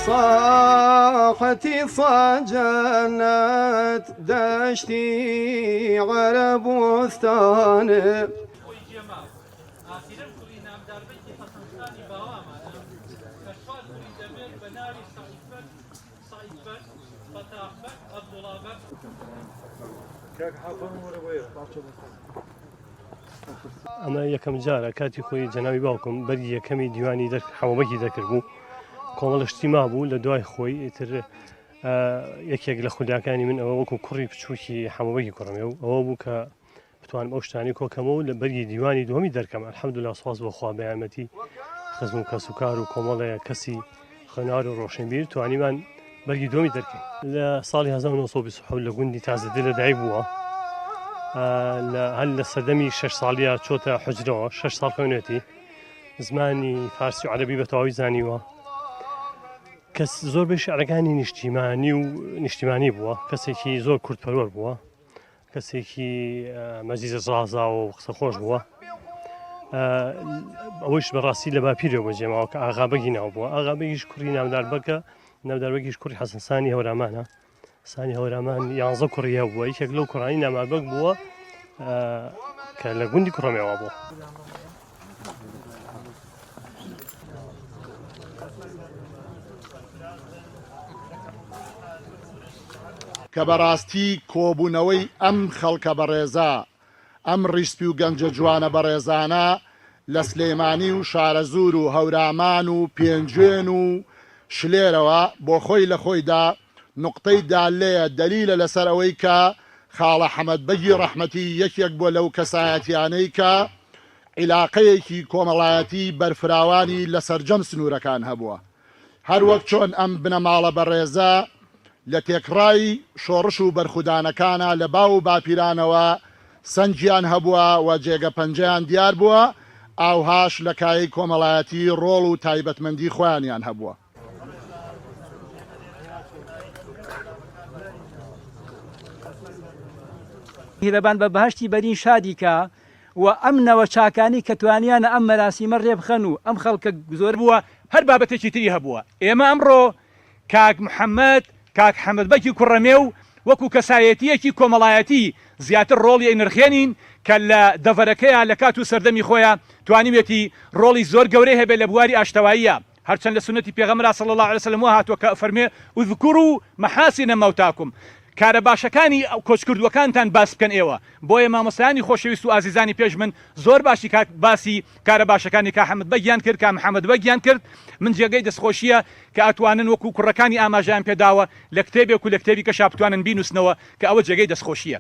ساحەتی ساجەنەت دەشتی عەرەبوستانێ. خۆی جێما ئاخیرەن کوڕی نامدار بەگی حەسەن خانی باوامانە کە چوار کوڕی دەبێت بە ناوی سەعید بەگ، سەعید بەگ، فەتاح بەگ، عەبدوڵا بەگ. ئەمە یەکەم جارە کاتی خۆی جەنابی باوکم بەرگی یەکەمی دیوانی دەر حەوەبەکی دەرکرد بوو کۆمەڵە شتی مابوو لە دوای خۆی ئیتر یەکێک لە خولیاکانی من ئەوە وەکو کوڕی بچووکی حەمەبەکی کوڕمێ و ئەوە بوو کە بتوانم ئەو شتانی کۆکەمەوە و لە بەرگی دیوانی دووەمی دەرکەم الحمدلله سوپاس بۆ خوا بە یارمەتی خزم و کەس و کار و کۆمەڵێ کەسی خوێنەوار و ڕۆشنبیر توانیمان بەرگی دووەمی دەرکەین. لە ساڵی 1927 لە گوندی تازەدێ لەدایک بووە لە هەر لە سەردەمی شەش ساڵیە چۆتە حجرەوە شەش ساڵ خوێنێتی زمانی فارسی و عەرەبی بە تەواوی زانیوە کەس زۆربەی شعرەکانی نیشتیمانی و نیشتیمانی بووە کەسێکی زۆر کوردپەروەر بووە کەسێکی مەزیزە زازاوە و قسە خۆش بووە ئەوەیش بەڕاستی لە باپیرەوە بەجێماوە کە ئاغابەگی ناو بووە ئاغابەگیش کوڕی ناودار بەگە ناوداربەگیش کوڕی حەسەنسانی هەورامانە سانی هەورامان یانزە کوڕی هەبووە یەکێک لەو کوڕانی نامابەگ بووە کە لە گوندی کوڕەمێوە بووە. کە بەڕاستی کۆبوونەوەی ئەم خەڵکە بەڕێزە، ئەم ڕیشسپی و گەنجە جوانە بەڕێزانە لە سلێمانی و شارەزوور و هەورامان و پێنجوێن و شلێرەوە بۆ خۆی لە خۆیدا نوقتەی دالەیە، دەلیلە لەسەر ئەوەی کە خاڵە حەمەد بەگی ڕەحمەتی یەکێک بووە لەو کەسایەتیانەی کە عیلاقەیەکی کۆمەڵایەتی بەرفراوانی لە سەرجەم سنوورەکان هەبووە. هەر وەک چۆن ئەم بنەماڵە بەڕێزە لە تێکڕای شۆڕش و بەرخودانەکانا لە باو و باپیرانەوە سەنگیان هەبووە و جێگە پەنجەیان دیار بووە، ئاوهاش لە کایەی کۆمەڵایەتی ڕۆڵ و تایبەتمەندی خۆیانیان هەبووە. میهرەبان بە بەهەشتی بەرین شادی کا و ئەم نەوە چاکانەی کە توانیانە ئەم مەراسیمە رێبخەن و ئەم خەڵکە زۆر. بووە هەر بابەتێکی تری هەبووە ئێمە ئەمڕۆ کاک محەمەد کاک حەمەد بەگی کوڕەمێو وەکو کەسایەتییەکی کۆمەڵایەتی زیاتر ڕۆڵی ئەینرخێنین کە لە دەڤەرەکەیا لە کات و سەردەمی خۆیا توانیوێتی ڕۆڵی زۆر گەورەی هەبێ لە بواری ئاشتەواییا هەرچەند لە سوننەتی پێغەمبەرا صلی اللە علیە وسلم وا هاتووە کە ئەفەرموێ، اذکروا محاسن موتاکم، کارە باشەکانی کۆچکردووەکانتان باس بکەن ئێوە، بۆیە مامۆستایانی خۆشەویست و ئازیزانی پێش من زۆر باشی کاک باسی کارە باشەکانی کا حەمد بەگیان کرد کا محمد بەگیان کرد، من جێگەی دەستخۆشیە کە ئەتوانن وەکو کوڕەکانی ئاماژەیان پێداوە لە کتێبێک و لە کتێبی کەشا بتوانن بینوسنەوە کە ئەوە جێگەی دەستخۆشیە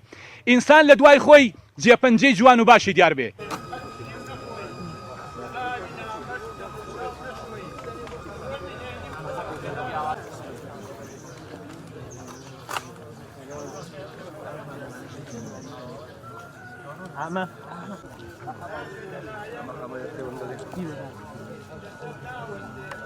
ئینسان لە دوای خۆی جێ پەنجەی جوان و باشی دیار بێ.